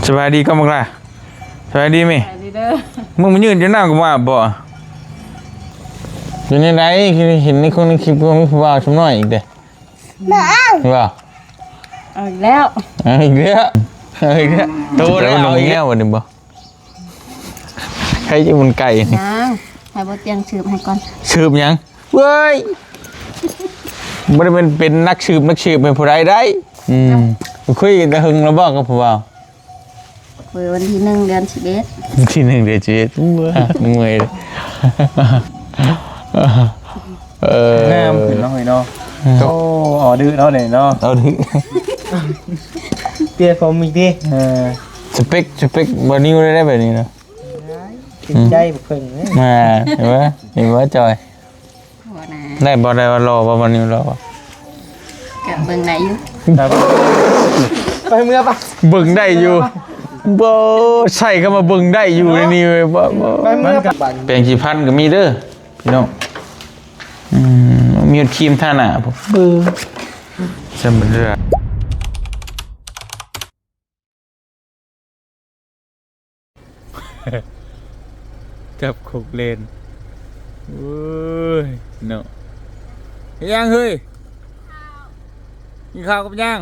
ສະບາຍດີກ່ອນບັກຫຼ້າ ສະບາຍດີແມ່ ສະບາຍດີເດີ ມຶງມາຢືນຢູ່ນ້ຳກໍບໍ່ອາບບໍ່? ເປັນຈັ່ງໃດ ຄືເຫັນໃນຄົນໃນຄລິບ ຄືມີຜູ້ບ່າວຊຳນ້ອຍອີກເດ້ ບໍ່ ເອົາອີກແລ້ວ ເອົາອີກແລ້ວ ເອົາອີກແລ້ວ ໂຕແລ້ວ ເອົາອີກແລ້ວ ບັດນີ້ບໍ່? ໃຜຊິມັນໄກ່ນີ້ ຍັງ ໃຫ້ບໍ່ຕຽງສືບໃຫ້ກ່ອນ ສືບຫຍັງ ເວີ້ຍ ບໍ່ໄດ້ເປັນ ເປັນນັກສືບ ນັກສືບໃຫ້ຜູ້ໃດໄດ້ ອືມ ເຈົ້າ ໄປຄຸຍກັນແຕ່ເຫິງແລ້ວບໍ່ກັບຜູ້ບ່າວ? ເປີດວັນທີໜຶ່ງ ເດືອນສິບເອັດ ວັນທີໜຶ່ງ ເດືອນສິບເອັດ ເມື່ອຍ ເມື່ອຍ ເອີ ງາມຂຶ້ນເນາະເຮີຍເນາະ ໂອ້ ເອົາດື້ເນາະນີ້ເນາະ ເອົາດື້ ປ່ຽນຜົມອີກຕິ ເອີ ສະເປັກ ສະເປັກບ່າວນິວໄດ້ແບບນີ້ນະ ຖືກໃຈບັກເພິ່ງເດ້ ອ່າ ເຫັນບໍ່ ເຫັນບໍ່ຈອຍ ບໍ່ນະ ໄດ້ບໍ່ ໄດ້ວ່າຫຼໍ່ບໍ່ ບ່າວນິວຫຼໍ່ບໍ່ ກະເບິ່ງໄດ້ຢູ່ ໄປເມືອປະ ເບິ່ງໄດ້ຢູ່ ບໍ່ ໃຊ້ຄຳວ່າເບິ່ງໄດ້ຢູ່ໃນນີ້ເວີຍ ບໍ່ ບໍ່ ໄປເມືອປະ ແປງສີຟັນກໍມີເດີ ພີ່ນ້ອງ ອືມ ມີຄຣີມທາໜ້າ ເບິ່ງ ສຳເລັດ ຈັບຄົກເລນ ໂອ້ຍເນາະ ເຮັດຫຍັງເຮີ້ຍ ກິນເຂົ້າກັບຫຍັງ?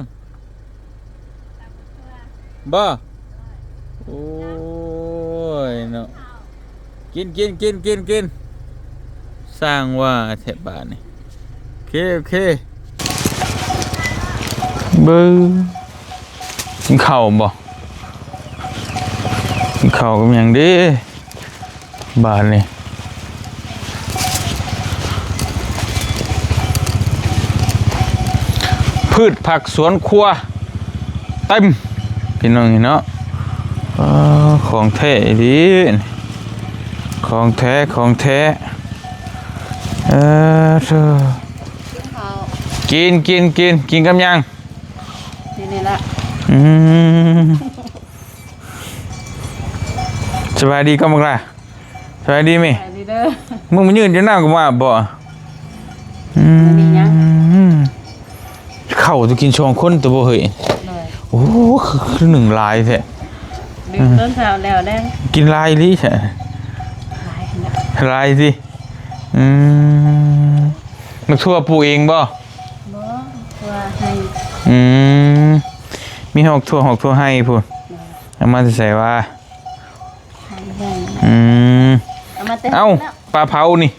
ບໍ່ ໂອ້ຍເນາະ ກິນ ກິນ ກິນ ກິນ ກິນ ຊ່າງວ່າແທ້ບາດນີ້ ໂອເຄ ໂອເຄ ເບິ່ງ ກິນເຂົ້າບໍ່? ກິນເຂົ້າກັບຫຍັງເດ? ບາດນີ້ ພືດຜັກສວນຄົວເຕັມ ພີ່ນ້ອງເນາະ. ເອີ ຂອງແທ້ອີ່ຫຼີ ຂອງແທ້ ຂອງແທ້ ເອີ ເທີ ກິນເຂົ້າ ກິນ ກິນ ກິນ ກິນກັບຫຍັງ? ນີ້ ນີ້ລະ ອືມ ສະບາຍດີກ່ອນບັກຫຼ້າ ສະບາຍດີແມ່ ສະບາຍດີເດີ ມຶງມາຢືນຢູ່ນ້ຳກໍບໍ່ອາບບໍ່? ອືມ ມີຫຍັງ ເຂົ້າຕົວກິນສອງຄົນຕົວບໍ່ເຮີ້ຍ ໂດຍ ໂອ້ ຄື ຄືໜຶ້ງຫຼາຍແທ້ ດື່ມ ອືມ ຕອນເຊົ້າແລ້ວແລງ ກິນຫຼາຍອີ່ຫຼີແທ້ ຫຼາຍ ຫຼາຍຕິ ອືມ ໝາກຖົ່ວປູກເອງບໍ່? ບໍ່ ຖົ່ວໄຮ່ ອືມ ມີຮອກຖົ່ວ ຮອກຖົ່ວໄຮ່ພຸ້ນ ໂດຍ ເອົາມາແຕ່ໃສວະ? ອືມ ເອົາມາແຕ່ ເອົ້າ ເນາະ ປາເຜົານີ້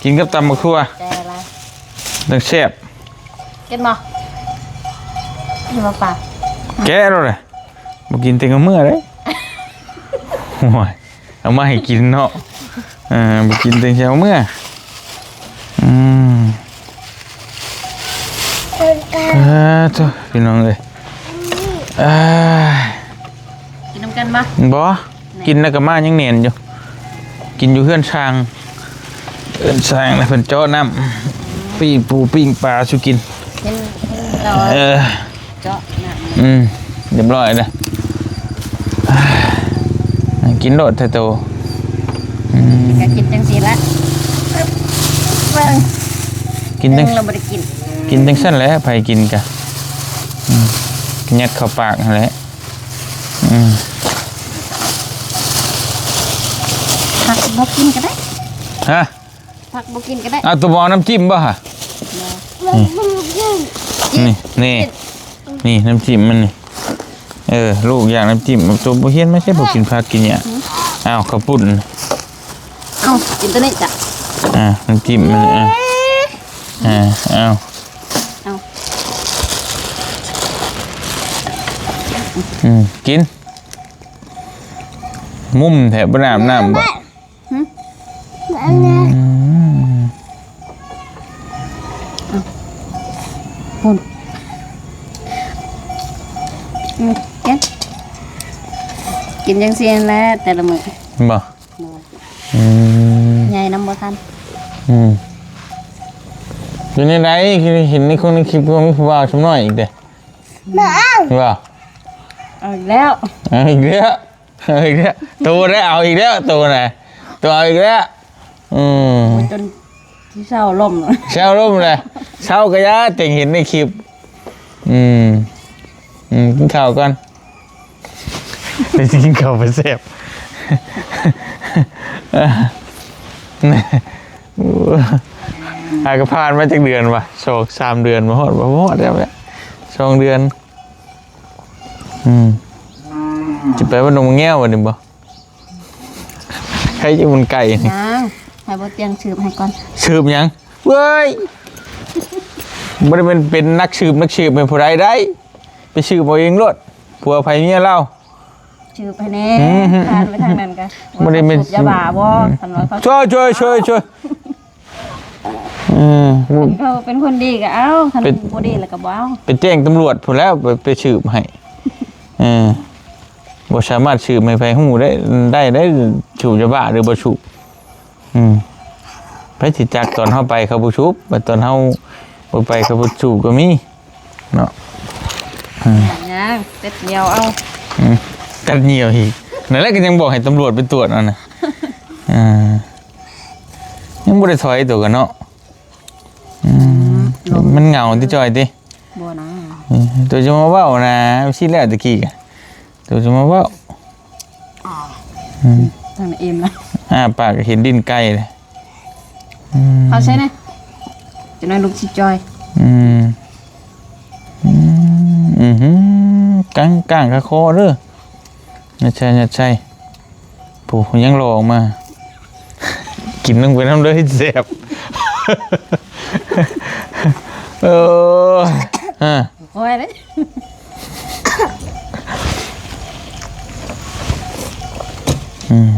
ກິນກັບຕຳບັກຖົ່ວ ແຕ່ລະ ຈັ່ງແຊບ ກິນບໍ່? ກິນບໍ່ປາ? ແກະໂລດແຫຼະ ບໍ່ກິນແຕ່ເອົາເມືອເດ້ ໂອ້ຍ ເອົາມາໃຫ້ກິນເນາະ ເອີ ບໍ່ກິນແຕ່ເອົາເມືອ ອືມ ເອີ ໂທ້ ພີ່ນ້ອງເອີຍ ເອີຍ ກິນນຳກັນບໍ່? ບໍ່ ແມ່ນ ກິນແລ້ວກໍມາຍັງແໜ້ນຢູ່ ກິນຢູ່ເຮືອນຊ່າງ ເຮືອນຊ່າງນະ ເພິ່ນເຈາະນ້ຳ ປີ້ງປູປີ້ງປາສູ່ກິນ ເຫັນ ເຫັນລາວ ເອີ ເຈາະນ້ຳ ອືມ ຮຽບຮ້ອຍແລ້ວ ກິນໂລດເຖາະໂຕ ອືມ ກໍກິນຈັ່ງຊີ້ລະ ເບິ່ງ ກິນຈັ່ງ ເບິ່ງແລ້ວບໍ່ໄດ້ກິນ ກິນຈັ່ງຊັ້ນແຫຼະ ໃຜກິນກະ ອືມ ຍັດເຂົ້າປາກຫັ້ນແຫຼະ ອືມ ຜັກບໍ່ກິນກໍໄດ້ ຮະ? ຜັກບໍ່ກິນກໍໄດ້ ເອົາ ໂຕບໍ່ເອົານ້ຳຈິ້ມບໍ່ຫະ? ບໍ່ ນີ້ ນີ້ ນີ້ ນ້ຳຈິ້ມມັນນີ້ ເອີ ລູກຢາກນ້ຳຈິ້ມ ໂຕບໍ່ຮຽນມາໃສ ບໍ່ກິນຜັກກິນຫຍ້າ ອືມ ອ້າວ ເຂົ້າປຸ້ນ ເອົາ ກິນໂຕນີ້ຈ້ະ ອ່າ ນ້ຳຈິ້ມມັນນີ້ ອ່າ ອ່າ ເອົາ ເອົາ ອືມ ກິນ ງຸ້ມແທ້ ບໍ່ໄດ້ອາບນ້ຳບໍ່? ຫຶ? ອືມ ພຸ້ນ ອືມ ກິນ ກິນຈັ່ງຊີ້ແຫຼະແຕ່ລະມື້ ບໍ່? ໂດຍ ອືມ ໃຫຍ່ນຳບໍ່ທັນ ອືມ ເປັນຈັ່ງໃດ ຄືເຫັນໃນຄົນໃນຄລິບ ຄືມີຜູ້ບ່າວຊຳນ້ອຍອີກເດ້ ບໍ່ ເອົາອີກແລ້ວ ເອົາອີກແລ້ວ ເອົາອີກແລ້ວ ໂຕໄດ້ເອົາອີກແລ້ວ ໂຕນະ ໂຕເອົາອີກແລ້ວ ອືມ ໂອ້ຍ ຈົນຊິເຊົາລົມ ເຊົາລົມແຫຼະ ເຊົາກະຢ່າ ແຕ່ເຫັນໃນຄລິບ ອືມ ອືມ ກິນເຂົ້າກ່ອນ ໄປຊິກິນເຂົ້າໄປແຊບ ຫາກະຜ່ານມາຈັກເດືອນວະ ສອງສາມເດືອນ ບໍ່ຮອດ ບໍ່ຮອດແລ້ວ ສອງເດືອນ. ອືມ ຈະໄປວັດດົງມະແງວບັດນີ້ບໍ່? ໃຜຈະໝູນໄກ່ນີ້? ຍັງ ໃຫ້ບໍ່ຕຽງສືບໃຫ້ກ່ອນ. ສືບຫຍັງ? ເວີ້ຍ ບໍ່ໄດ້ເປັນ ເປັນນັກສືບ ນັກສືບໃຫ້ຜູ້ໃດໄດ້ ໄປສືບເອົາເອງໂລດ ຜົວໃຜເມຍລາວ. ສືບໃຫ້ແດ່ ອືມ ຜ່ານໄປທາງນັ້ນກະ ບໍ່ໄດ້ແມ່ນ ສູບຢາບ້າບໍ່? ອືມ ຄັນວ່າເຂົາ ຊ່ວຍ ຊ່ວຍ ຊ່ວຍ ຊ່ວຍ. ເອີ ເຂົາເປັນຄົນດີກໍເອົາ ຄັນບໍ່ດີແລ້ວກໍບໍ່ເອົາ. ໄປແຈ້ງຕຳຫຼວດພຸ້ນແລ້ວ ໄປ ໄປສືບໃຫ້. ເອີ ບໍ່ສາມາດສືບໃຫ້ໃຜຮູ້ໄດ້ ໄດ້ ໄດ້ສູບຢາບ້າຫຼືບໍ່ສູບ. ອືມ ໃຜຊິຈັກ ຕອນເຮົາໄປເຂົາບໍ່ສູບ ບັດຕອນເຮົາບໍ່ໄປເຂົາບໍ່ສູບກໍມີເນາະ. ອືມ ຫຍັງ ເຕັດຍ່ຽວເອົາ. ອືມ ກັດຍ່ຽວອີກ ນັ້ນແຫຼະ ກໍຍັງບອກໃຫ້ຕຳຫຼວດໄປຕວດເອົານະ. ອ່າ ຍັງບໍ່ໄດ້ຖອຍຕົວກັນເນາະ. ອືມ ອືມ ມັນເຫງົາຕິຈ່ອຍຕິ. ບໍ່ນະ ອືມ ຕົວຈະມາເວົ້ານະ ຊິແລ້ວຕະກີ້ກະ ຕົວຈະມາເວົ້າ. ອືມ ທາງນີ້ອີ່ມລະ ອ້າປາກກໍເຫັນຕີນໄກ່ເລີຍ. ອືມ ເອົາໃສ່ນະ ຈັກໜ້ອຍລູກຊິຈ່ອຍ. ອືມ ອືມ ອືມ ກ້າງໆ ຄາຄໍເດີ ຍັດໃສ່ ຍັດໃສ່. ໂອ້ ຍັງລໍອອກມາ ກິນລົງໄປນຳເລີຍ ແຊບ. ເອີ ຮະ ຄ່ອຍເດ້. ອືມ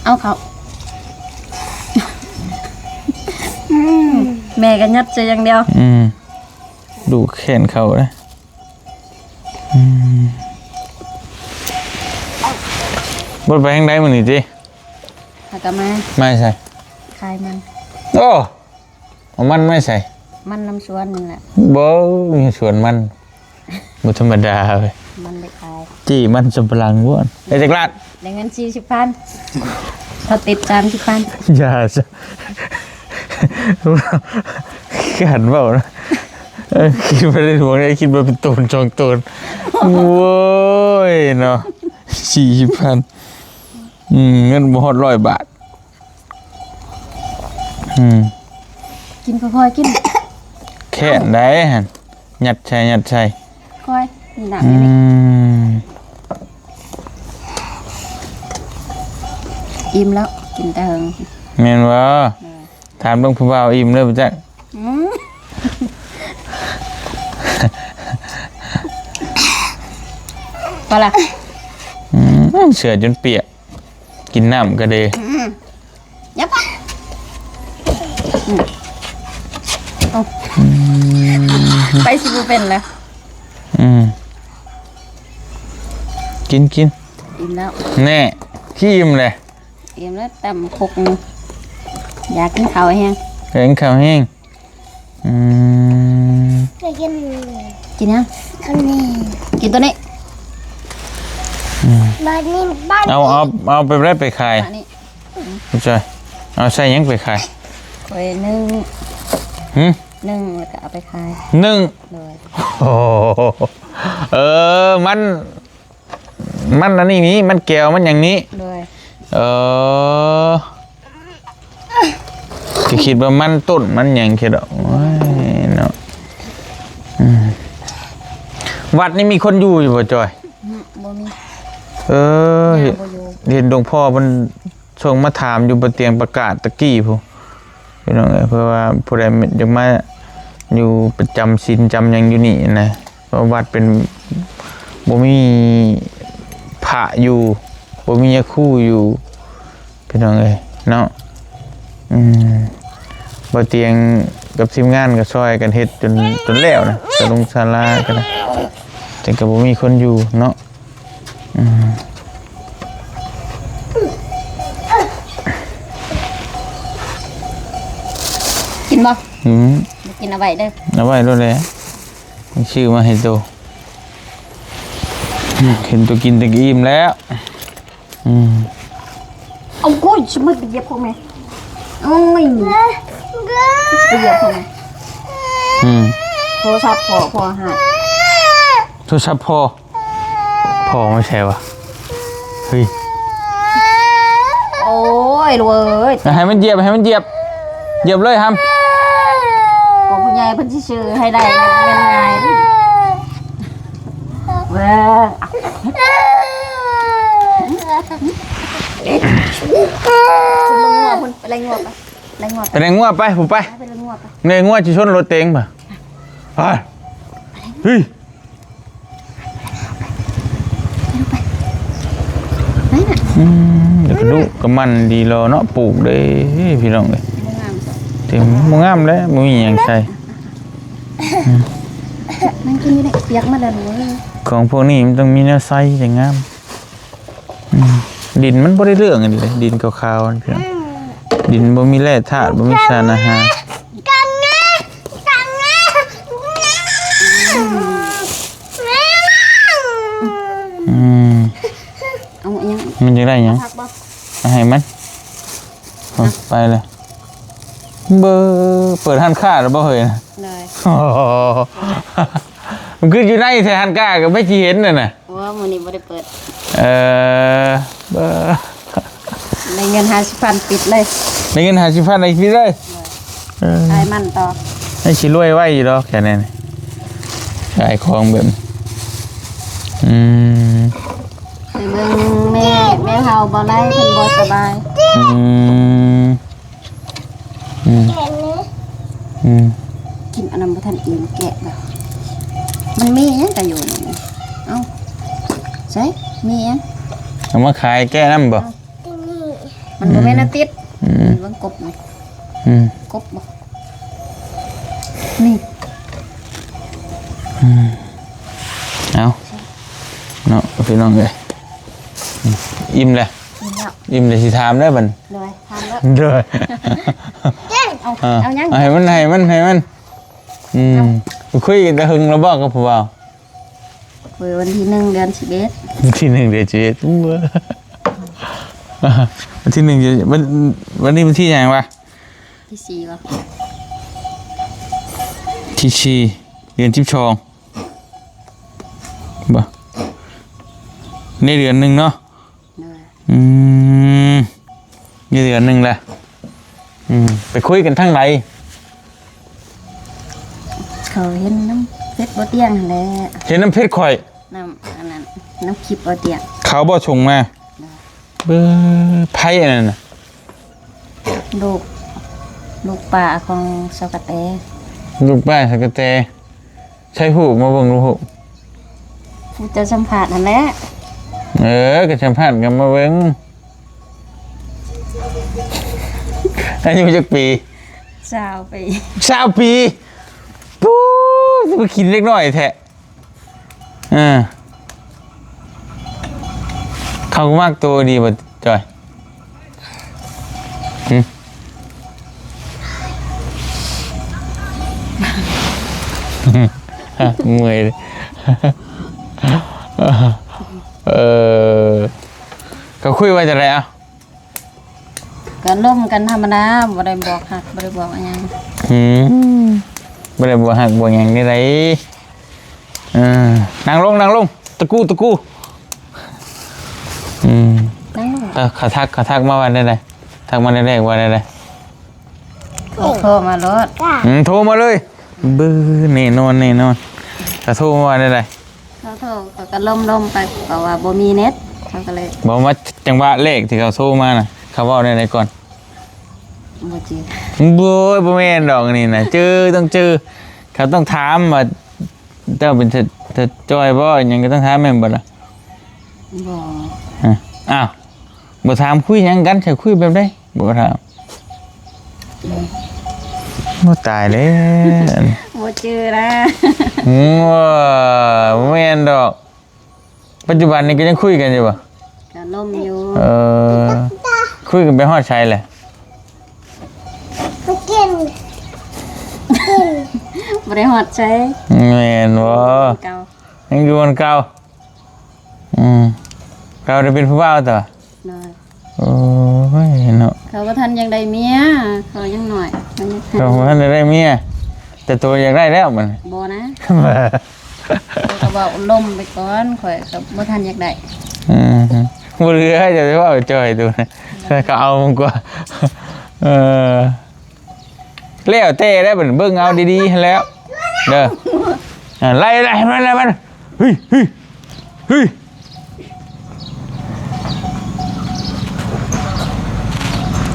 ເອົາເຂົ້າ ແມ່ກໍຍັດໃສ່ຢ່າງດຽວ. ອືມ ດູແຂນເຂົ້າເດ້. ອືມ ບໍ່ໄປທາງໃດມື້ນີ້ຕິ? ຫາກະມາ ມາໃສ? ຂາຍມັນ. ໂອ້ ເອົາມັນມາໃສ? ມັນນຳສວນນີ້ແຫຼະ. ບໍ່ ມີສວນມັນ ບໍ່ທຳມະດາເວີຍ. ມັນໄດ້ຂາຍ ຈີ່ມັນສຳປະຫຼັງບໍ່? ໄດ້ຈັກລ້ານ? ໄດ້ເງິນສີ່ສິບພັນ ເຂົາຕິດສາມສິບພັນ. ຢ່າຊະ ການເວົ້ານະ ເອີ ຄິດວ່າໄດ້ຫຼວງ ໄດ້ຄິດວ່າເປັນໂຕນສອງໂຕນ. ໂອ້ຍເນາະ ສີ່ສິບພັນ ອືມ ເງິນບໍ່ຮອດຮ້ອຍບາດ. ອືມ ກິນຄ່ອຍໆ ກິນ ແຂນໄດ້ຫັ້ນ ຍັດໃສ່ ຍັດໃສ່ ຄ່ອຍ ນີ້ນະ ອືມ ອີ່ມແລ້ວ ກິນແຕ່ເຫິງ. ແມ່ນບໍ່? ເອີ ຖາມເບິ່ງຜູ້ບ່າວອີ່ມເລີຍບໍ່ຈັກ. ອືມ ພໍລະ. ອືມ ເສື້ອຈົນປຽກ. ກິນນ້ຳກໍເດ. ອືມ ຢ່າປະ ອືມ ເອົາ ອືມ ໄປຊິບໍ່ເປັນລະ. ອືມ ກິນ ກິນ ອີ່ມແລ້ວ. ແນ່ ຄືອີ່ມແຫຼະ. ອີ່ມແລ້ວ ຕຳຄົກໜຶ່ງ ຢາກກິນເຂົ້າແຮງ ຢາກກິນເຂົ້າແຮງ. ອືມ ຢາກກິນ ກິນຫຍັງ? ອັນນີ້ ກິນໂຕນີ້. ອືມ ບາດນີ້ ບາດນີ້ ເອົາ ເອົາ ເອົາໄປໄດ້ໄປຂາຍ ບາດນີ້ ບໍ່ໃຊ່ ເອົາໃສ່ຫຍັງໄປຂາຍ? ໄວ້ໜຶ້ງ. ຫຶ? ໜຶ້ງ ແລ້ວກໍເອົາໄປຂາຍ. ໜຶ້ງ? ໂດຍ. ໂອ້ໂຫ ເອີ ມັນ ມັນອັນນີ້ນີ້ ມັນແກວ ມັນຫຍັງນີ້. ໂດຍ. ເອີ ກໍຄິດວ່າມັນຕົ້ນມັນຫຍັງແຄ່ດອກ. ໂອ້ຍເນາະ. ອືມ ວັດນີ້ມີຄົນຢູ່ຢູ່ບໍ່ ຈອຍ? ອືມ ບໍ່ມີ. ເອີ ເຫັນ ບໍ່ຢູ່ ເຫັນຫຼວງພໍ່ເພິ່ນ ສົ່ງມາຖາມຢູ່ບົນຕຽງປະກາດຕະກີ້ພຸ້ນ ພີ່ນ້ອງເອີຍ. ເພື່ອວ່າຜູ້ໃດຢາກມາຢູ່ປະຈຳສິນຈຳຫຍັງຢູ່ນີ້ນະ ເພາະວັດເປັນ ບໍ່ມີພະຢູ່ ບໍ່ມີຍາຄູຢູ່ ພີ່ນ້ອງເອີຍເນາະ. ອືມ ບ່າວຕຽງກັບທີມງານກໍຊ່ອຍກັນເຮັດຈົນ ຈົນແລ້ວນະ ສາລົງສາລາກໍໄດ້ ແຕ່ກໍບໍ່ມີຄົນຢູ່ເນາະ. ອືມ ກິນບໍ່? ອືມ ບໍ່ກິນເອົາໄວ້ເດີ ເອົາໄວ້ໂລດແຫຼະ ຊື້ມາໃຫ້ໂຕ. ອືມ ເຫັນໂຕກິນແຕ່ກໍອີ່ມແລ້ວ. ອືມ ເອົາ ໂອ້ຍ ຊິມາໄປຢຽບຂອງແມ່ ໂອ້ຍ ຊິໄປຢຽບຂອງແມ່. ອືມ ໂທລະສັບພໍ່ ພໍ່ໃຫ້ ໂທລະສັບພໍ່ ພໍ່ໄປໃສວະ? ເຮີ້ຍ ໂອ້ຍ ລູກເອີຍ ໃຫ້ມັນຢຽບ ໃຫ້ມັນຢຽບ ຢຽບເລີຍຫຳ. ໂອ້ ຜູ້ໃຫຍ່ເພິ່ນຊິຊື້ໃຫ້ໄດ້ ແມ່ນງ່າຍ. ເບິ່ງ ໄລ່ງົວພຸ້ນ ໄລ່ງົວໄປ ໄລ່ງົວໄປ ໄປໄລ່ງົວໄປ ໄປໄລ່ງົວໄປ ໄລ່ງົວຊິຊົນລົດເຕັງ ໄປ ໄປ ເຮີ້ຍ ໄປນະ ອືມ ແລ້ວກະດຸກະໝັ່ນດີລໍເນາະ ປູກເດ້ພີ່ນ້ອງເອີຍ ບໍ່ງາມ ເຕັມ ບໍ່ງາມແລ້ວ ບໍ່ມີຫຍັງໃສ່. ອືມ ນັ່ງກິນຢູ່ເດ້ ປຽກໝົດແລ້ວລູກເອີຍ. ຂອງພວກນີ້ມັນຕ້ອງມີແນວໃສ່ຈັ່ງງາມ. ອືມ ດິນມັນບໍ່ໄດ້ເລື່ອງອັນນີ້ເດ້ ດິນຂາວໆ ນີ້ພີ່ນ້ອງ ດິນບໍ່ມີແຮ່ທາດ ບໍ່ມີສານອາຫານ. ອືມ ເອົາຫຍັງ ມັນຢາກໄດ້ຫຍັງ ເອົາຜັກບໍ່ ເອົາໃຫ້ມັນ. ເອົາ ໄປເລີຍ ເບີ ເປີດຮ້ານຄ້າແລ້ວບໍ່ເຮີ້ຍ? ໂດຍ ມັນຄືຢູ່ໃນແທ້ ຮ້ານຄ້າກະໄປຊິເຫັນນັ້ນນະ. ໂອ້ ມື້ນີ້ບໍ່ໄດ້ເປີດ. ເອີ ເບີ ໄດ້ເງິນຫ້າສິບພັນປິດເລີຍ ໄດ້ເງິນຫ້າສິບພັນໄດ້ປິດເລີຍ. ເອີ ຂາຍມັນຕໍ່ ໄດ້ຊິລວຍໄວຢູ່ດອກ ແຄ່ນີ້ ຂາຍຂອງແບບ ອືມ ໄປເບິ່ງແມ່ ແມ່ເຖົ້າບໍ່ໄດ້ ເພິ່ນບໍ່ສະບາຍ. ອືມ ອືມ ແກະນີ້ ອືມ ກິນອັນນັ້ນບໍ່ທັນອີ່ມ ແກະບໍ່ ມັນມີຫຍັງກະຢູ່ນີ້ ເອົ້າ ໃສ ມີຫຍັງ ເອົາມາຂາຍແກະນຳບໍ່? ເອົ້າ ມັນບໍ່ແມ່ນແນວຕິດ ອືມ ເບິ່ງກົບນີ້ ອືມ ກົບບໍ່ ນີ້ ອືມ ເອົາ ເນາະ ພີ່ນ້ອງເອີຍ ອີ່ມແລ້ວ ອີ່ມແລ້ວ ອີ່ມແລ້ວ ຊິຖາມແລ້ວບັດນີ້. ໂດຍ ຖາມແລ້ວ ໂດຍ ເອົາ ເອົາຫຍັງ ເອົາໃຫ້ມັນ ໃຫ້ມັນ ໃຫ້ມັນ ອືມ ເອົາ ໄປຄຸຍກັນແຕ່ຫຶງແລ້ວບໍ່ກັບຜູ້ບ່າວ? ເປີດວັນທີໜຶ່ງ ເດືອນສິບເອັດ ວັນທີໜຶ່ງ ເດືອນສິບເອັດ ວັນທີໜຶ່ງ ວັນ ວັນນີ້ວັນທີຫຍັງວະ? ທີສີ່ບໍ່? ທີສີ່ ເດືອນສິບສອງບໍ່? ໃນເດືອນໜຶ່ງເນາະ. ໂດຍ ອືມ ຢູ່ເດືອນໜຶ່ງແຫຼະ ອືມ ໄປຄຸຍກັນທາງໃດ? ເຂົາເຫັນນຳເຟສບໍ່ຕຽງຫັ້ນແຫຼະ ເຫັນນຳເຟສຂ້ອຍ ນຳອັນນັ້ນ ນຳຄລິບບໍ່ຕຽງ ເຂົາບໍ່ສົ່ງມາ. ໂດຍ ເບີ ໃຜອັນນັ້ນນະ? ລູກ ລູກປ້າຂອງສາວກະແຕ ລູກປ້າສາວກະແຕ. ໃຊ້ຮູບມາເບິ່ງລູກ ຜູ້ເຈົ້າສຳພາດຫັ້ນແຫຼະ. ເອີ ກະສຳພາດກັນມາເບິ່ງ. ອາຍຸຈັກປີ? ຊາວປີ ຊາວປີ ປູ້ ຄືຂີ້ເດັກນ້ອຍແທ້. ເອີ ເຂົາມັກໂຕດີບໍ່ ຈອຍ? ຫຶ ເມື່ອຍເດ້. ເອີ ເຂົາຄຸຍວ່າຈັ່ງໃດ ເອົ້າ? ກະລົມກັນທຳມະດາ ບໍ່ໄດ້ບອກຮັກ ບໍ່ໄດ້ບອກຫຍັງ. ຫື ບໍ່ໄດ້ບອກຮັກບອກຫຍັງໃດ. ເອີ ນັ່ງລົງ ນັ່ງລົງ ຕະກູ ຕະກູ. ອືມ ນັ່ງລົງ. ເອີ ເຂົາທັກ ເຂົາທັກມາວ່າແນວໃດ? ທັກມາແນວໃດ ວ່າແນວໃດ? ໂທມາໂລດ. ອືມ ໂທມາເລີຍ. ບຶ ແນ່ນອນ ແນ່ນອນ. ເຂົາໂທມາວ່າແນວໃດ? ເຂົາໂທ ເຂົາກະລົມໆໄປ ເພາະວ່າບໍ່ມີເນັດ ເຂົາກະເລີຍ ບໍ່ ມາຈັງຫວະແລກທີ່ເຂົາໂທມານະ ເຂົາເວົ້າແນວໃດກ່ອນ? ບໍ່ຈື່. ໂອ້ຍ ບໍ່ແມ່ນດອກອັນນີ້ນະ ຈື່ ຕ້ອງຈື່. ເຂົາຕ້ອງຖາມວ່າ ເຈົ້າເປັນ ຈອຍບໍ່ ຫຍັງກະຕ້ອງຖາມແມ່ນບໍ່ລະ? ບໍ່. ອ້າວ ບໍ່ຖາມຄຸຍຫຍັງກັນ ຈະຄຸຍແບບໃດ? ບໍ່ຖາມ. ໂອ້ ຕາຍແລ້ວ ບໍ່ຈື່ລະ. ໂອ້ ບໍ່ແມ່ນດອກ. ປັດຈຸບັນນີ້ກະຍັງຄຸຍກັນຢູ່ບໍ່? ກະລົມຢູ່. ເອີ ຄຸຍກັນໄປຮອດໃສແຫຼະ? ບໍ່ໄດ້ຮອດໃສ. ແມ່ນບໍ່? ເກົ່າ ຍັງຢູ່ອັນເກົ່າ. ອືມ ເຂົາໄດ້ເປັນຜູ້ບ່າວຕົວະ? ໂດຍ. ໂອ້ຍເນາະ ເຂົາບໍ່ທັນຢາກໄດ້ເມຍ ເຂົາຍັງນ້ອຍ ເຂົາຍັງ ເຂົາບໍ່ທັນໄດ້ໄດ້ເມຍ. ແຕ່ໂຕຢາກໄດ້ແລ້ວມັນ ບໍ່ນະ ຂ້ອຍກໍເວົ້າລົມໄປກ່ອນ ຂ້ອຍກໍບໍ່ທັນຢາກໄດ້. ອືມ ບໍ່ເຫຼືອ ຢ່າໄປເວົ້າຈ່ອຍໂຕນະ ເຂົາເອົາກວ່າ. ເອີ ແລ້ວແຕ່ແລ້ວ ເບິ່ງເອົາດີໆຫັ້ນແຫຼະເດີ. ອ່າ ໄລ່ ໄລ່ມັນ ໄລ່ມັນ. ເຮີ້ຍ ເຮີ້ຍ ເຮີ້ຍ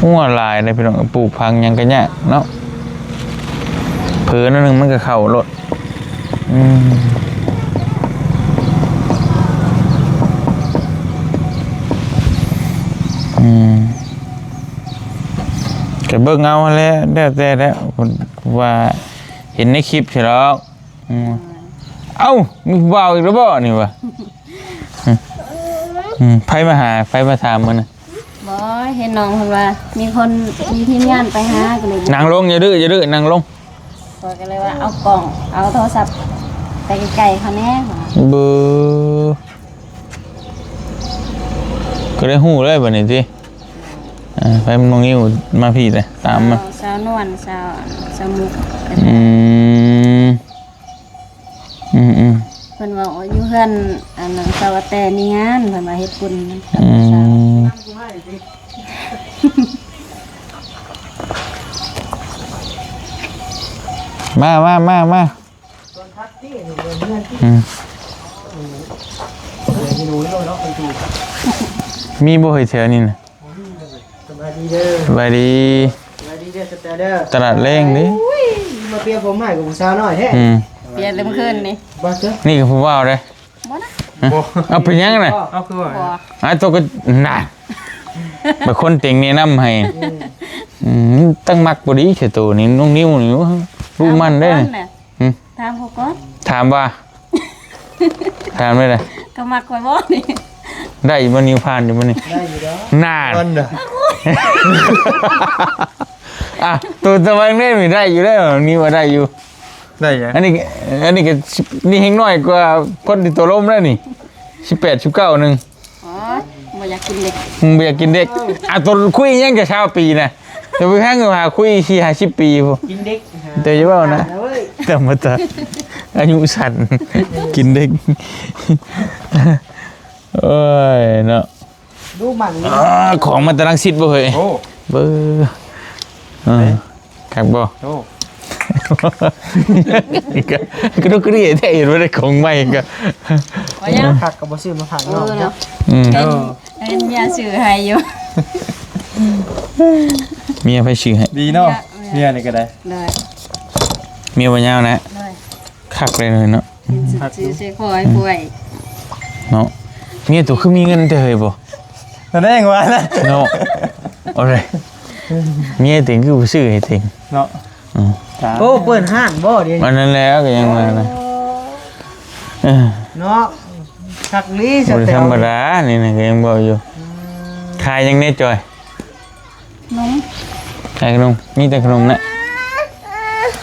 ງົວຫຼາຍເດ້ພີ່ນ້ອງ ປູກຝັງຫຍັງກໍຍາກເນາະ ເຜີໜ້ອຍໜຶ່ງມັນກໍເຂົ້າໂລດ. ອືມ ອືມ ກໍເບິ່ງເອົາຫັ້ນແຫຼະ ແລ້ວແຕ່ແຫຼະ ວ່າເຫັນໃນຄລິບຊີ້ດອກ. ອືມ ເອົ້າ ມີຜູ້ບ່າວອີກແລ້ວບໍ່ນີ້ຫວາ? ອືມ ໃຜມາຫາ ໃຜມາຖາມມື້ນະ? ບໍ່ ເຫັນນ້ອງເພິ່ນວ່າມີຄົນ ມີທີມງານໄປຫາ ກໍເລີຍ ນັ່ງລົງ ຢ່າດື້ ຢ່າດື້ ນັ່ງລົງ. ຂ້ອຍກໍເລີຍວ່າເອົາກ້ອງ ເອົາໂທລະສັບໄປໃກ້ໆເຂົາແດ່. ບຶ ກໍໄດ້ຮູ້ເລີຍບັດນີ້ຕິ. ອ່າ ໄປນ້ອງນິວມາພີ້ເລີຍ ຕາມມາ ສາວນວນ ສາວ ສາວມຸກ. ອືມ ອືມໆ ເພິ່ນເວົ້າຢູ່ເຮືອນ ອັນນັ້ນ ສາວແຕ່ມີງານ ເພິ່ນວ່າເຮັດບຸນກັບສາວ. ອືມ ມາ ມາ ມາ ມາ. ອືມ ມີບໍ່ເຮີຍແຖວນີ້ນະ? ສະບາຍດີເດີ ສະບາຍດີ ສະບາຍດີເດີ ສະແຕເດີ ຕະຫຼາດແລງເດ້. ໂອ້ຍ ມາປ່ຽນຜົມໃຫ້ກັບຜູ້ສາວນ້ອຍແທ້. ອືມ ປ່ຽນແຕ່ມື້ຄືນນີ້ ບໍ່ເຈີ ນີ້ກໍຜູ້ບ່າວເດ້. ບໍ່ນະ ຮະ ບໍ່ ເອົາເປັນຫຍັງນະ? ເອົາຄືວ່າ ບໍ່ ອ້າຍໂຕກໍນະ ບາງຄົນເຕັງແນະນຳໃຫ້. ອືມ ອືມ ຕັ້ງມັກບໍ່ດີແທ້ໂຕນີ້ ນ້ອງນິວນີ້ ຮູ້ມັນເດ້. ຖາມເຂົາກ່ອນ ຫຶ ຖາມເຂົາກ່ອນ ຖາມວ່າ ຖາມໄດ້ລະ ເຂົາມັກຂ້ອຍບໍ່ນີ້? ໄດ້ຢູ່ບໍ່ ນິວຜ່ານຢູ່ບໍ່ນີ້? ໄດ້ຢູ່ດອກ ນານ ອ່ະ ໂຕຕະວັງເດ້ນີ້ ໄດ້ຢູ່ເດ້ ນິວວ່າໄດ້ຢູ່. ໄດ້ຫຍັງ? ອັນນີ້ ອັນນີ້ກໍ ນີ້ແຮ່ງນ້ອຍກວ່າຄົນທີ່ຕົກລົມແລ້ວນີ້ ສິບແປດ ສິບເກົ້າ ໜຶ່ງ. ອໍ ບໍ່ຢາກກິນເດັກ ບໍ່ຢາກກິນເດັກ. ອ່ະ ຕົນຄຸຍຫຍັງແຕ່ຊາວປີນະ ແຕ່ເບິ່ງຫາ ຫາຄຸຍສີ່ຫ້າສິບປີພຸ້ນ ກິນເດັກ ແຕ່ຢ່າເວົ້ານະ ຕາມມາຕາ ອາຍຸສັ້ນ ກິນເດັກ. ໂອ້ຍເນາະ ດູມັນ ອ່າ ຂອງມາແຕ່ລັງສິດບໍ່ເຮີ້ຍ? ໂອ້ ເບິ່ງ ເອີ ເອີ ຄັກບໍ່? ໂອ້ ກະ ກະດຸກກະດິກແທ້ ເຫັນວ່າໄດ້ຂອງໃໝ່ກະ ວ່າຍັງ ຄັກກໍບໍ່ຊື້ມາຝາກນ້ອງເນາະ. ເອີ ເນາະ ອືມ ເອີ ເຫັນເມຍຊື້ໃຫ້ຢູ່. ເມຍໃຜຊື້ໃຫ້? ດີເນາະ ເມຍ ເມຍນີ້ກໍໄດ້ ໂດຍ ເມຍບໍ່ຍາວນະ ໂດຍ ຄັກເລີຍເນາະ. ເຫັນຊື່ໃສ່ຄໍໃຫ້ພວຍເນາະ. ເມຍໂຕຄືມີເງິນແທ້ເຮີ້ຍບໍ່? ນັ້ນເອງວ່ານະເນາະ. ເອົາເລີຍ ເມຍເຕັງຄືບໍ່ຊື້ໃຫ້ເຕັງເນາະ. ອືມ ໂອ້ ເປີດຮ້ານບໍ່ດຽວນີ້? ອັນນັ້ນແຫຼະ ກໍຍັງວ່ານະ ເອີ ເນາະ ຄັກອີ່ຫຼີ ບໍ່ໄດ້ທຳມະດານີ້ນະ ກໍຍັງເວົ້າຢູ່. ອືມ ຂາຍຫຍັງແດ່ຈອຍ? ຂະໜົມ ຂາຍຂະໜົມ ມີແຕ່ຂະໜົມນະ.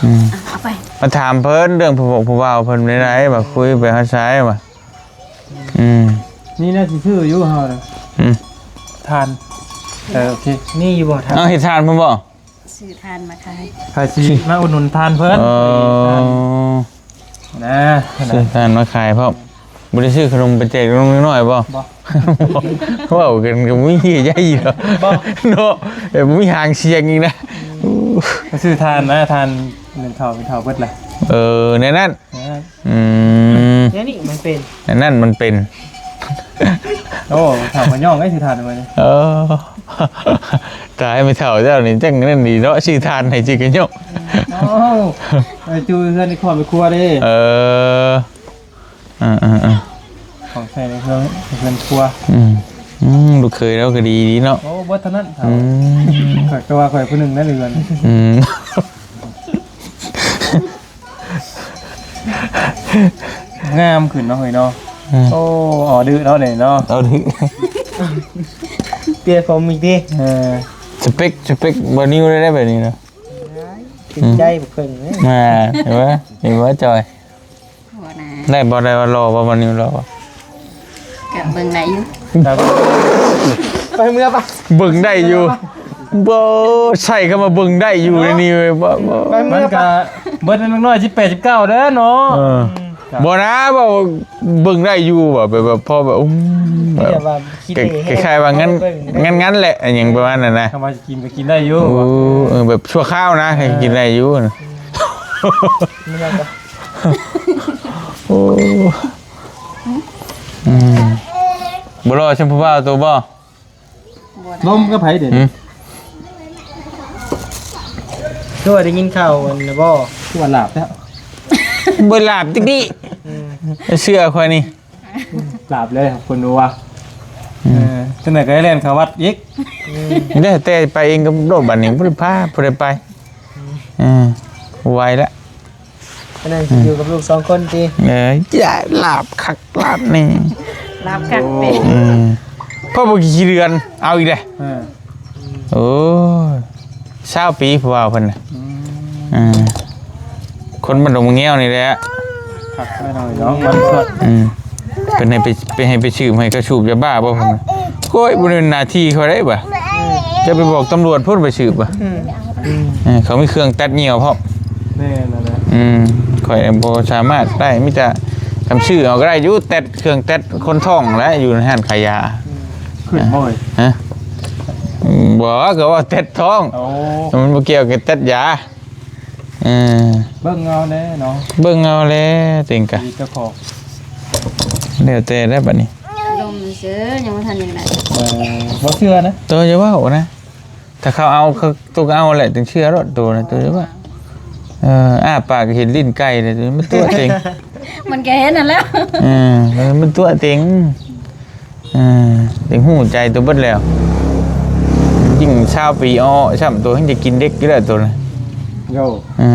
ອືມ ເອົາໄປ ມາຖາມເພິ່ນເລື່ອງຜູ້ ຜູ້ບ່າວເພິ່ນໄດ້ໃດ ວ່າຄຸຍໄປຮອດໃສວ່າ. ອືມ ມີແນວຊິຊື້ຢູ່ເຮົານະ. ອືມ ຖ່ານ ເອີ ໂອເຄ ມີຢູ່ບໍ່ຖ່ານ? ເອົາເຮັດຖ່ານພຸ້ນບໍ່? ຊື້ຖ່ານມາຂາຍ ໃຜຊິມາອຸດໜູນຖ່ານເພິ່ນ. ເອີ ນະ ຊື້ຖ່ານມາຂາຍພ້ອມ ບໍ່ໄດ້ຊື້ຂະໜົມໄປແຈກນ້ອງນ້ອຍໆບໍ່? ບໍ່ ເວົ້າກັນກໍບໍ່ມີໃຫຍ່ຢູ່ ບໍ່ ເນາະ ແບບບໍ່ມີຫາງສຽງອີກນະ. ອືມ ຊື້ຖ່ານນະ ຖ່ານເປັນເຖົ້າ ເປັນເຖົ້າເບິດລະ. ເອີ ແນວນັ້ນ ແນວນັ້ນ ອືມ ແນວນີ້ມັນເປັນ ແນວນັ້ນມັນເປັນ. ໂອ້ ຖາມມາຍ່ອງໄດ້ຊິຖ່ານໄວ້. ເອີ ຕາຍ ແມ່ເຖົ້າເຈົ້ານີ້ຈັ່ງນັ້ນດີເນາະ ຊື້ຖ່ານໃຫ້ຈິກະໂຍກ. ໂອ້ ໄປຈູເຮືອນໃນຄອບໃນຄົວເດ້. ເອີ ອ່າໆ ຂອງໃຊ້ໃນເຮືອນ ໃນເຮືອນຄົວ. ອືມ ອືມ ລູກເຂີຍລາວກໍດີ ດີເນາະ. ໂອ້ ບໍ່ເທົ່ານັ້ນ ອືມ ຂ້ອຍກໍວ່າຂ້ອຍຜູ້ໜຶ່ງໃນເຮືອນ. ອືມ ງາມຂຶ້ນເນາະເຮີ້ຍເນາະ. ອືມ ໂອ້ ອໍດື້ເນາະນີ້ເນາະ ອໍດື້ ເປ່ຍຜົມອີກຕິ. ເອີ ສະເປັກ ສະເປັກບ່າວນິວໄດ້ແບບນີ້ນະ. ຖືກໃຈບໍ່ເຄິ່ງເລີຍ. ອ່າ ເຫັນບໍ່ ເຫັນບໍ່ຈອຍ? ບໍ່ນະ ໄດ້ບໍ່ ໄດ້ວ່າຫຼໍ່ບໍ່ ບ່າວນິວຫຼໍ່ບໍ່? ກະເບິ່ງໄດ້ຢູ່. ໄປເມືອປະ ເບິ່ງໄດ້ຢູ່. ບໍ່ ໃຊ້ຄຳວ່າເບິ່ງໄດ້ຢູ່ໃນນີ້ເວີຍ ບໍ່ ບໍ່ ໄປເມືອ ມັນກະເບິດເລັກນ້ອຍສິບແປດ ສິບເກົ້າເດີເນາະ ເອີ ອືມ ບໍ່ນະ ເວົ້າເບິ່ງໄດ້ຢູ່ວ່າ ແບບວ່າພໍແບບ ອືມ ແບບ ແບບວ່າຂີ້ເລແຮງ ຄ້າຍໆວ່າ ເບິ່ງ ງານໆແຫຼະ ອີຫຍັງປະມານນັ້ນນະ ຄຳວ່າຊິກິນກໍກິນໄດ້ຢູ່ ໂອ້ ເອີ ແບບຊົ່ວຄາວນະ ເອີ ກິນໄດ້ຢູ່ ໂອ້ ອືມ ບໍ່ລໍຊຳຜູ້ບ່າວໂຕບໍ່? ບໍ່ໄດ້ ລົມກັບໃຜເດ? ຫືມ? ຄືວ່າໄດ້ຍິນຂ່າວອັນນັ້ນບໍ່? ຄືວ່າຫຼາບແລ້ວ ບໍ່ຫຼາບຕິກນີ້ ອືມ ເຊື່ອຂ້ອຍນີ້ ຫຼາບເລີຍຄົນຮູ້ວ່າ ອືມ ເອີ ຈັ່ງໃດກໍໄດ້ແລ່ນເຂົ້າວັດອີກ ອືມ ແລ້ວແຕ່ໄປເອງກັບໂລດບັດນີ້ ບໍ່ໄດ້ພາ ບໍ່ໄດ້ໄປ ອືມ ເອີ ບໍ່ໄຫວແລ້ວ. ອັນນັ້ນ ອືມ ຢູ່ກັບລູກສອງຄົນຕິ ເອີ ຢ່າ ລາບຄັກລາບແນ່ ລາບຄັກເປັນ ອືມ ພໍ່ບໍ່ຂີ້ເດືອນ ເອົາອີກແລ້ວ ເອີ ໂອ້ຍ ຊາວປີຜູ້ວ່າເພິ່ນນະ ອືມ ເອີ ຄົນບ້ານດົງມະແງວນີ້ແຫຼະ ຄັກແນ່ນອນເນາະ ມັນສວດ ອືມ ເພິ່ນໃຫ້ໄປ ໄປໃຫ້ໄປສືບໃຫ້ເຂົາສູບຢາບ້າບໍ່ເພິ່ນ ໂອ້ຍ ບໍ່ແມ່ນໜ້າທີ່ຂ້ອຍໄດ໋ບາດ ຈະໄປບອກຕຳຫຼວດພຸ້ນໄປສືບບາດ ອືມ ເອີ ເຂົາມີເຄື່ອງຕັດຍ່ຽວພ້ອມ ແມ່ນແລ້ວແຫຼະ ອືມ ຂ້ອຍບໍ່ສາມາດໄດ້ ມີແຕ່ ຄຳຊື້ເອົາກໍໄດ້ຢູ່ ແຕັດ ເຄື່ອງແຕັດຄົນທ້ອງແຫຼະ ຢູ່ໃນຮ້ານຂາຍຢາ ອືມ ຂຶ້ນບໍ່ເອີຍ? ຮະ? ບໍ່ ກໍວ່າແຕັດທ້ອງ ໂອ້ ມັນບໍ່ກ່ຽວກັບແຕັດຢາ ເອີ ເບິ່ງເອົາແຫຼະເນາະ ເບິ່ງເອົາແຫຼະ ເຕັງກະ ມີເຈົ້າຂອງ ແລ້ວແຕ່ແຫຼະບັດນີ້ ລົມຊື່ ຍັງບໍ່ທັນຫຍັງໄດ້ ເອີ ບໍ່ເຊື່ອນະ ໂຕຢ່າເວົ້ານະ ຖ້າເຂົາເອົາ ເຂົາ ໂຕກໍເອົາແຫຼະ ຈຶ່ງເຊື່ອໂລດໂຕນະ ໂຕຢ່າເວົ້າ ເອີ ອ້າປາກກໍເຫັນລີ້ນໄກ່ເລີຍ ມັນຕົວະເຕັງ ມັນກໍເຫັນຫັ້ນແຫຼະ ເອີ ມັນຕົວະເຕັງ ເອີ ເຕັງຮູ້ໃຈໂຕເບິດແລ້ວ ຍິ່ງຊາວປີເອົາຊ້ຳ ໂຕຍັງຈະກິນເດັກຢູ່ແລ້ວໂຕນະ ໂຢ ເອີ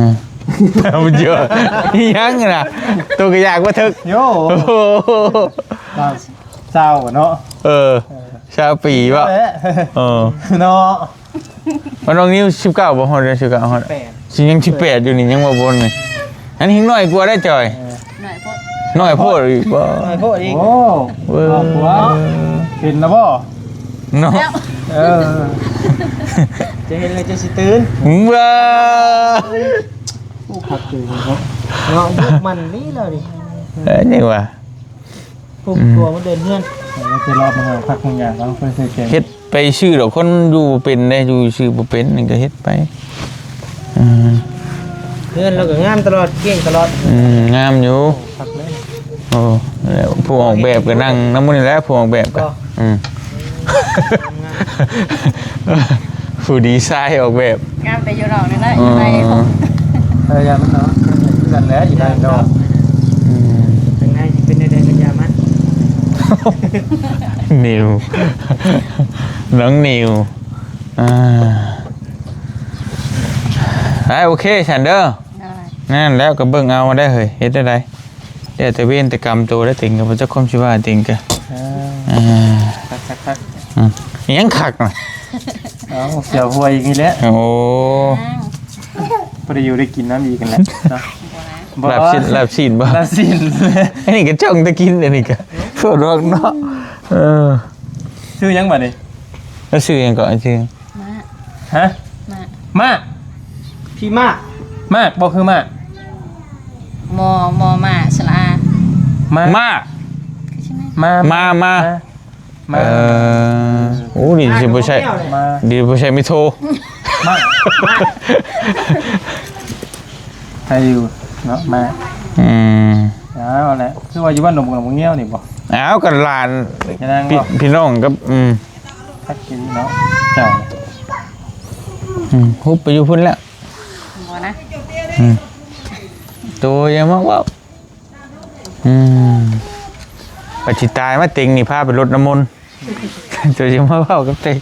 ເອົາເຢີ ອີຫຍັງນະ ໂຕກໍຢາກບໍ່ເຖິກ ໂຢ ໂອ້ໂຫ ຊາວເນາະ ເອີ ເອີ ຊາວປີບໍ່ ເອີ ເນາະ ມັນນ້ອງນິວສິບເກົ້າບໍ່ ຮອດເດືອນສິບເກົ້າ ຮອດ ສິບແປດ ຊິຍັງສິບແປດຢູ່ນີ້ ຍັງບໍ່ບົນນີ້ ອັນນີ້ຍັງນ້ອຍກວ່າໄດ໋ຈອຍ ເອີ ນ້ອຍໂພດ ນ້ອຍໂພດອີກບໍ່ ນ້ອຍໂພດອີກ ໂອ້ ເອີ ເປັນແລ້ວບໍ່ ເນາະ ເອີ ຈະເຫັນແລ້ວຈະຊິຕື່ນ ເອີ ໂອ້ ຄັກຢູ່ເນາະ ເນາະ ຍຸກມັນນີ້ແລ້ວນີ້ ເອີ ນີ້ວ່າ ປຸກຕົວມາເດີນເຮືອນ ເອີ ເຮັດໄປຊື່ດອກ ຄົນຢູ່ບໍ່ເປັນເດ້ ຢູ່ຊື່ບໍ່ເປັນ ນີ້ກໍເຮັດໄປ ອືມ ເຮືອນລາວກໍງາມຕະຫຼອດ ກ້ຽງຕະຫຼອດ ອືມ ງາມຢູ່ ໂອ້ ຄັກເລີຍ ໂອ້ ຜູ້ອອກແບບກໍນັ່ງນຳໝູ່ນີ້ແຫຼະ ຜູ້ອອກແບບກໍ ອືມ ຜູ້ດີໄຊອອກແບບ ງາມແຕ່ຢູ່ນອກນີ້ແຫຼະ ອືມ ຢູ່ໃນ ເອີ ຢ່າມັນເນາະ ຄືກັນແຫຼະ ຢູ່ໃນດອກ ອືມ ຂ້າງໃນຊິເປັນແນວໃດກໍຢ່າມັນ ນິວ ນ້ອງນິວ ອ່າ ໄດ້ ໂອເຄ ຊັ້ນເດີ ໄດ້ ນັ້ນແລ້ວກໍເບິ່ງເອົາໄດ້ເຮີ້ຍ ເຮັດແນວໃດ ແລ້ວແຕ່ເວນແຕ່ກຳໂຕໄດ້ ເຕັງກໍບໍ່ຈັກຄວາມຊິວ່າ ເຕັງກໍ ເອີ ອ່າ ຄັກໆໆ ອືມ ອີຫຍັງຄັກນະ ເອົາ ສຽວຫວຍອີກນີ້ແຫຼະ ໂອ້ ພໍໄດ້ຢູ່ໄດ້ກິນນຳອີກຫັ້ນແຫຼະເນາະ ບໍ່ນະ ບໍ່ ລາບຊີ້ນ ລາບຊີ້ນບໍ່ ລາບຊີ້ນ ອັນນີ້ກໍຈ້ອງແຕ່ກິນ ອັນນີ້ກໍ ໂພດດອກເນາະ ເອີ ຊື່ຫຍັງບັດນີ້ ແລ້ວຊື່ຫຍັງເກາະ ຊື່ ມ້າ ຮະ ມ້າ ມ້າ ພີ່ມ້າ ມ້າບໍ່ຄືມ້າ ມໍ ມໍ ມ້າ ສະຫຼະອາ ມ້າ ມ້າ ຄືຊິແມ່ນ ມ້າ ມ້າ ມ້າ ມ້າ ເອີ ໂອ້ ດີຊິບໍ່ໃຊ້ ມ້າ ດີບໍ່ໃຊ້ມິໂທ ມ້າ ໃຫ້ຢູ່ເນາະ ມ້າ ອືມ ເອົາແຫຼະ ຄືວ່າຢູ່ບ້ານດອງບົກດອງບົກງຽວນີ້ບໍ່ ອ້າວ ກໍຫຼານ ພີ່ນ້ອງກັບ ອືມ ຄັກອີ່ຫຼີເນາະ ເຈົ້າ ອືມ ຮຸບໄປຢູ່ພຸ້ນແລ້ວ ບໍ່ນະ ອືມ ໂຕຢ່າມາເວົ້າ ອືມ ປະຊິຕາຍມາເຕັງນີ້ ພາໄປລົດນ້ຳມົນ ໂຕຢ່າມາເວົ້າກັບເຕັງ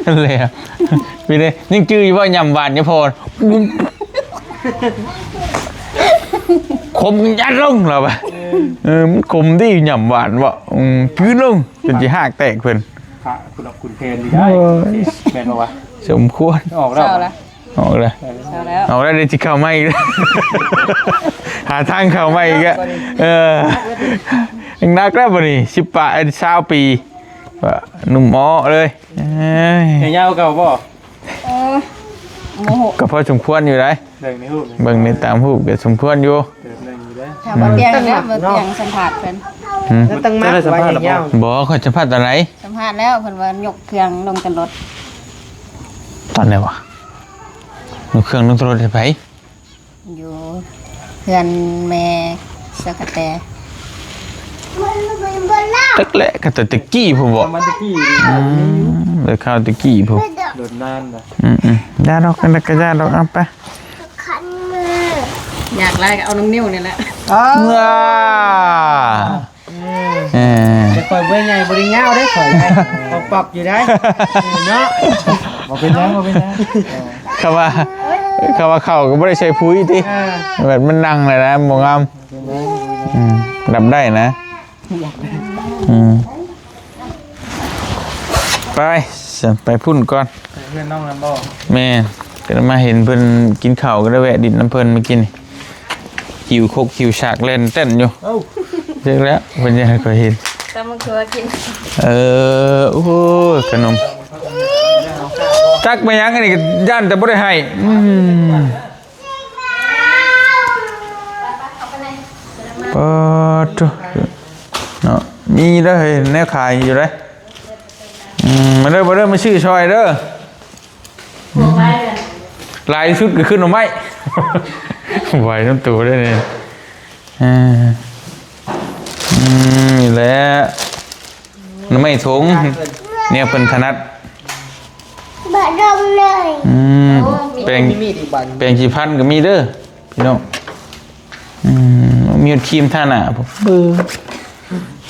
ນັ້ນແຫຼະ ເປັນໄດ ຍັງຈື່ຢູ່ບໍ່ ຫຍ້ຳຫວານຍາພໍ ຂົມຍັດລົງລະວ່າ ເອີ ມັນຂົມຕິ ຫຍ້ຳຫວານບໍ່ ອືມ ກືນລົງ ຈົນຊິຮາກແຕກເພິ່ນ ພະຄຸນອອກຄຸນແພນຢູ່ໄດ້ ໂອ້ຍ ແມ່ນບໍ່ວະ ສົມຄວນ ອອກແລ້ວ ເຊົາລະ ອອກແລ້ວ ເອີ ເຊົາແລ້ວ ອອກແລ້ວ ເດ ຊິເຂົ້າມາອີກ ຫາທາງເຂົ້າມາອີກອະ ເອີ ໜັກແລ້ວບັດນີ້ ສິບປາຍ ຊາວປີ ໜຸ່ມເອາະເລີຍ ເອີຍ ແຂນຍາວກວ່າເກົ່າບໍ່? ເອີ ໂມໂຫ ກໍພໍສົມຄວນຢູ່ໃດ໋. ເບິ່ງໃນຮູບນີ້ ເບິ່ງໃນຕາມຮູບກໍສົມຄວນຢູ່ ເຕີບໜຶ່ງຢູ່ເດ້. ຖ້າບໍ່ຕຽງແລ້ວ ບໍ່ຕຽງສຳພາດເພິ່ນ. ຫືມ? ແລ້ວຕັ້ງມາໄວ້ຍາວ. ບໍ່ ຂ້ອຍສຳພາດຕອນໃດ? ສຳພາດແລ້ວ ເພິ່ນວ່າຍົກເຄື່ອງລົງຈາກລົດ. ຕອນໃດວະ? ຍົກເຄື່ອງລົງຈາກລົດໃຫ້ໃຜ? ຢູ່ເຮືອນແມ່ສະກະແຕ. ຈັກແຫຼະ ກໍແຕ່ຕະກີ້ພຸ້ນບໍ? ປະມານຕະກີ້ນີ້. ອືມ ໄດ້ຂ່າວຕະກີ້ພຸ້ນ. ດົນນານລະ. ອືມໆ ຢ່າດອກ ອັນນັ້ນກໍຢ່າດອກ. ເອົາໄປ ຢາກຫຼາຍກໍເອົານ້ອງນິວນີ້ແຫຼະ. ເອີ ເອີ ດຽວຂ້ອຍບໍ່ໃຫຍ່ບໍ່ໄດ້ຍາວເດ້ຂ້ອຍ ປອກໆຢູ່ໄດ໋ເນາະ. ບໍ່ເປັນຫຍັງ ບໍ່ເປັນຫຍັງ. ຄຳວ່າ ຄຳວ່າເຂົ້າກໍບໍ່ໄດ້ໃສ່ປຸ໋ຍຕິ. ເອີ ແບບມັນນັ່ງແລ້ວນະ ບໍ່ງາມ. ອືມ ດັບໄດ້ນະ. ອືມ ໄປ ຊັ້ນໄປພຸ້ນກ່ອນ. ໄປເຮືອນນ້ອງນຳບໍ່? ແມ່ນ ກໍໄດ້ມາເຫັນເພິ່ນກິນເຂົ້າ ກໍໄດ້ແວະດິນນຳເພິ່ນມື້ກີ້ນີ້. ຫິວຄົກຫິວສາກແລ່ນເຕັ້ນຢູ່. ເອົ້າ ເລີກແລ້ວ ເພິ່ນຢາກໃຫ້ຂ້ອຍເຫັນ ຕຳບັກຖົ່ວກິນ. ເອີ ໂອ້ຍ ຂະໜົມ ຈັກແມ່ນຫຍັງອັນນີ້ ຢ້ານແຕ່ບໍ່ໄດ້ໃຫ້. ອືມ ປາດໂທ້ ເນາະ ມີເດີ ເຮີ້ຍ ແນວຂາຍຢູ່ເດ້. ອືມ ມາເດີ ມາເດີ ມາຊື້ຊ່ອຍເດີ. ອືມ ຫຼາຍທີ່ສຸດກໍຄືໜໍ່ໄມ້ ໄຫວນຳໂຕໄດ້ນີ້. ເອີ ອືມ ນີ້ແຫຼະ ໜໍ່ໄມ້ຖົງ ແນວເພິ່ນຖະໜັດ. ອືມ ແປງ ແປງສີຟັນກໍມີເດີພີ່ນ້ອງ. ອືມ ມີຄຣີມທາໜ້າ ເບິ່ງ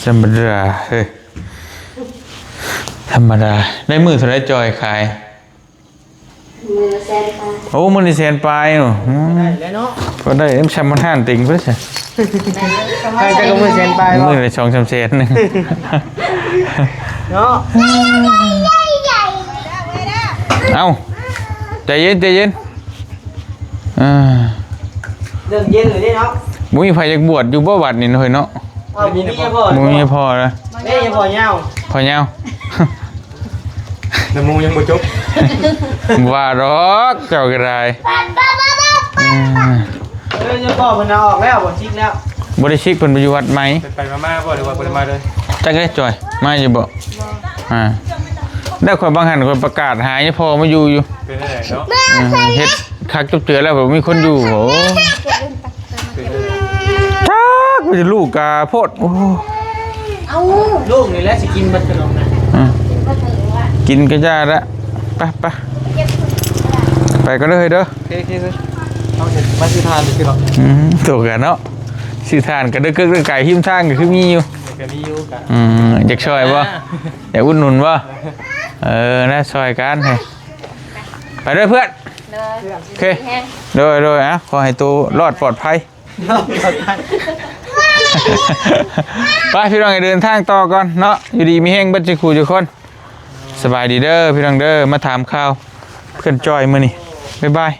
ທຳມະດາເຮີ້ຍ ທຳມະດາ. ໄດ້ມື້ເທົ່າໃດຈ່ອຍຂາຍ? ມື້ລະແສນປາຍ. ໂອ້ ມື້ລະແສນປາຍເນາະ. ອືມ ໄດ້ແລ້ວເນາະ ກໍໄດ້ຊຳມັນຮ້ານຕິງເພິ່ນຊະ. ໃຫ້ຈັກມື້ແສນປາຍ ມື້ລະສອງສາມແສນເນາະ. ເອົ້າ ໃຈເຢັນ ໃຈເຢັນ. ອ່າ ເລີ່ມເຢັນແລ້ວເດ້ເນາະ. ບໍ່ມີໃຜຢາກບວດຢູ່ບໍ່ວັດນີ້ເນາະ ເຮີ້ຍເນາະ? ອ້າວ ບໍ່ມີພໍ່ ບໍ່ມີພໍ່ລະ. ເດ້ ພໍ່ຍາວ ພໍ່ຍາວ. ນ້ຳມູຍັງບໍ່ຈົບ ວ່າດອກເຈົ້າກໍໄດ້. ອືມ ເອີ ເຈົ້າພໍ່ເພິ່ນເອົາອອກແລ້ວບໍ່? ຊິກແລ້ວ ບໍ່ໄດ້ຊິກ ເພິ່ນໄປຢູ່ວັດໃໝ່. ໄປໆມາໆບໍ່ ຫຼືວ່າບໍ່ໄດ້ມາເລີຍ? ຈັກເດ້ຈ່ອຍ ມາຢູ່ບໍ່? ບໍ່. ອ່າ ແລ້ວຂ້ອຍບາງຫັ້ນຂ້ອຍປະກາດຫາຍພໍ່ມາຢູ່ຢູ່. ເປັນຈັ່ງໃດເນາະ? ເອີ ເຮັດຄັກຈົບເທື່ອແລ້ວບໍ່ມີຄົນຢູ່. ໂອ້ ຈັກວ່າຈະລູກກະໂພດ. ໂອ້ ເອົ້າ ລູກນີ້ແຫຼະຊິກິນເບິດຂະໜົມນະ. ອືມ ກິນກໍຢ່າລະ. ໄປ ໄປ ໄປກໍເດີເຮີ້ຍເດີ. ໂອເຄ ໂອເຄ ເຮົາຊິມາຊື້ຖ່ານຊິເນາະ. ອືມ ໂຕກັນເນາະ ຊື້ຖ່ານກໍເດີ ເກີກເດີໄກ ຮິມທາງກໍຄືມີຢູ່ ກໍມີຢູ່ກະ. ອືມ ຢາກຊ່ອຍບໍ່? ຢາກອຸດໜູນບໍ່? ເອີ ນະ ຊ່ອຍກັນເຮີ້ຍ. ໄປເດີເພື່ອນ. ໂດຍ ໂອເຄ ໂດຍ ໂດຍ. ອ່ະ ຂໍໃຫ້ໂຕລອດປອດໄພ. ໄປພີ່ນ້ອງ ໃຫ້ເດີນທາງຕໍ່ກ່ອນເນາະ ຢູ່ດີມີແຮງເບິດສູ່ຄູ່ສູ່ຄົນ. ສະບາຍດີເດີພີ່ນ້ອງເດີ ມາຖາມຂ່າວເພື່ອນຈ້ອຍມື້ນີ້. ບາຍບາຍ.